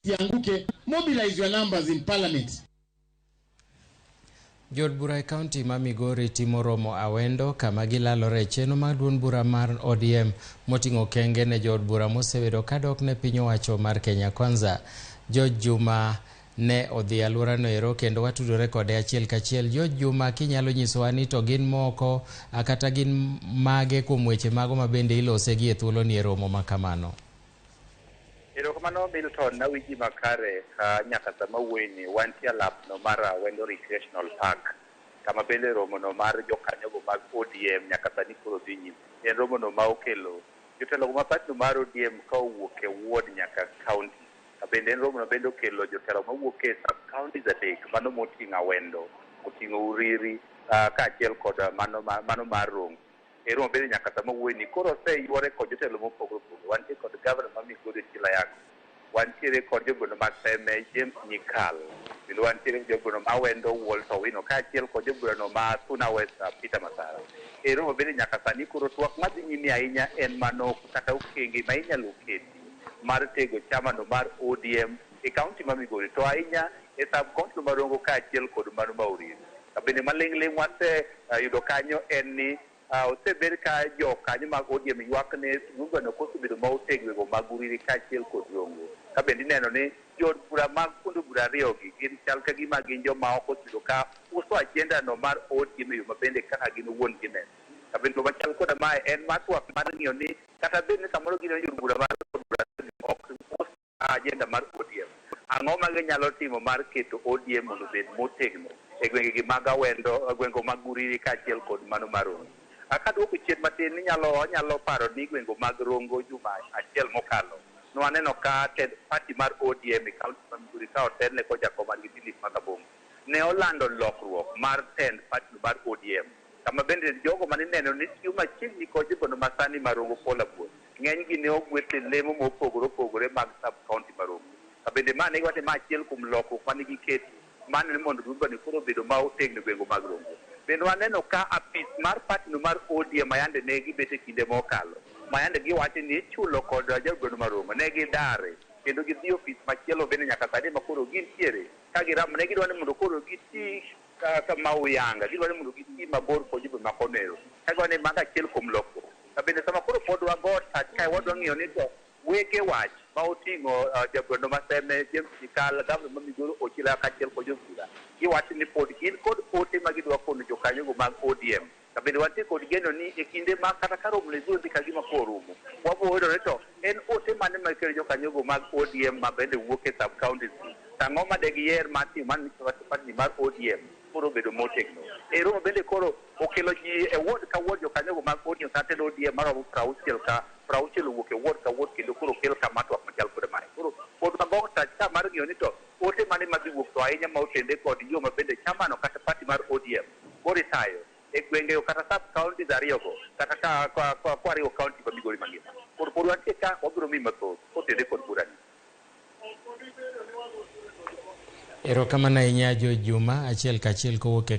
Isianguke, mobilize your numbers in parliament. Jood bura e kaunti ma Migori timo romo Awendo kama gilalore e chenro mar duond bura mar ODM moting'o okenge ne jood bura mosebedo kadok ne piny owacho mar Kenya Kwanza. George Juma ne odhi e alworano ero kendo watudore kode achiel kachiel. George Juma, kinyalo nyisowa ni to gin moko kata gin mage kuom weche mago ma bende ilose gi e thuoloni e romo ma kamano? Erokamano Milton, nawinji makare ka nyaka sama wuoyini wantie alapno mar Awendo Recreational Park kama bende romono mar jokanyogo mag ODM nyaka sani koro dhi nyime. En romono ma okelo jotelogo ma party no mar ODM ka owuok e ward nyaka county. Ka bende en romono bende okelo jotelo mawuok e sub counties adek mano moting'o Awendo, oting'o Uriri kaachiel kod mano mar Rongo. E romo bende nyaka sama wuoyini koro oseyuore kod jotelo mopogore opogore. Wantie kod gavana ma Migori Ochilo Ayako, wantiere kod jogweno ma Seme James Nyikal, kendo wantiere gi jogweno ma Awendo Walter Owino kaachiel kod jogweno ma Suna West Peter Masara. E romo bende nyaka sani koro twak madhi nyime ahinya en mano kata okenge ma inyalo keti mar tego chamano mar ODM e kaunti ma Migori to ahinya e sub county ma Rongo kaachiel kod mano ma Uriri. Bende maling'ling' wase yudo kanyo en ni osebed ka jokanyo mag ODM ywak ne gwengno kosebedo ma otegno go mag Uriri kaachiel kod Rongo. Ka bende ineno ni jood bura mag kuonde bura ariyogi gin chal ka gima gin joma ok osebedo ka uso agenda no mar ODM e yo mabende kaka gin owuon gineno. Ka bende machal koda mae en mar twak mar ng'iyo ni kata bed ni samoro gineno jood bura mar od bura ok us agenda mar ODM. Ang'o ma ginyalo timo mar keto ODM mondo obed motegno e gwengegi mag Awendo, gwengo mag Uriri kaachiel kod mano mar Rongo. Kaduoko chien matin wanyalo paro ni gwengo mag Rongo juma achiel mokalo nwaneno ka tend party mar ODM e kaunti ma Migori ka otelne kod jakom margi Philip Makabongo ne olando lokruok mar tend party mar ODM kama bende jogo manineno ni tiyo machiegni kod jogweno masani mar Rongo Paul Abuor ng'enygi ne ogwel e lemo mopogore opogore mag sub county ma Rongo. Ka bende ma ne giwacho ni ma achiel kuom lokruok mane giketo mano ni mondo ni koro obedo ma otegno e gwengo mag Rongo. Bende waneno ka apis mar party no mar ODM mayande ne gibet e kinde mokalo mayande giwacho ni ichulo kod jagweno ma Rongo ne gidare kendo gidhi ofis machielo bende nyaka sani ma koro gintiere ka giramo ne gidwa ni mondo koro giti ka ma uyanga gidwa ni mondo giti mabor kod jogo ma konero ka gidwa ni mago achiel kuom lokruok. Ka bende sama koro pod wago tach kae wadwa ng'iyo ni to wege wach ma oting'o jagweno ma Seme James Nyikal, gavana ma Migori Ochilo kaachiel kod jobura giwacho ni pod gin kod ote ma gidwa kono jokanyogo mag ODM. Ka bende wantie kod geno ni e kinde ma kata ka romo ni biro dhi ka gima korumo, wabiro yudo ni to en ote mane ma ikelo jokanyogo mag ODM ma bende wuok e sub counties gi. To ang'o ma degiyier mar timo mar party mar ODM koro obedo motegno. E romo bende koro okelo ji e ward ka ward jokanyogo mag ODM kata tend ODM maromo 60 ka 60 owuok e ward ka ward kendo koro okel kama twak machal kod mae. Koro pod wago tach ka mar ng'iyo ni to ote mane madhi wuok to ahinya ma otende kod yo ma bende chamano kata party mar ODM koro itayo e gwenge kata sub counties ariyogo kata ka kwariwo county ma Migori mangima. Koro pod wantie ka wabiro miyi mathoth kotende kod burani. Erokamano ahinya George Juma achiel kachiel kowuok e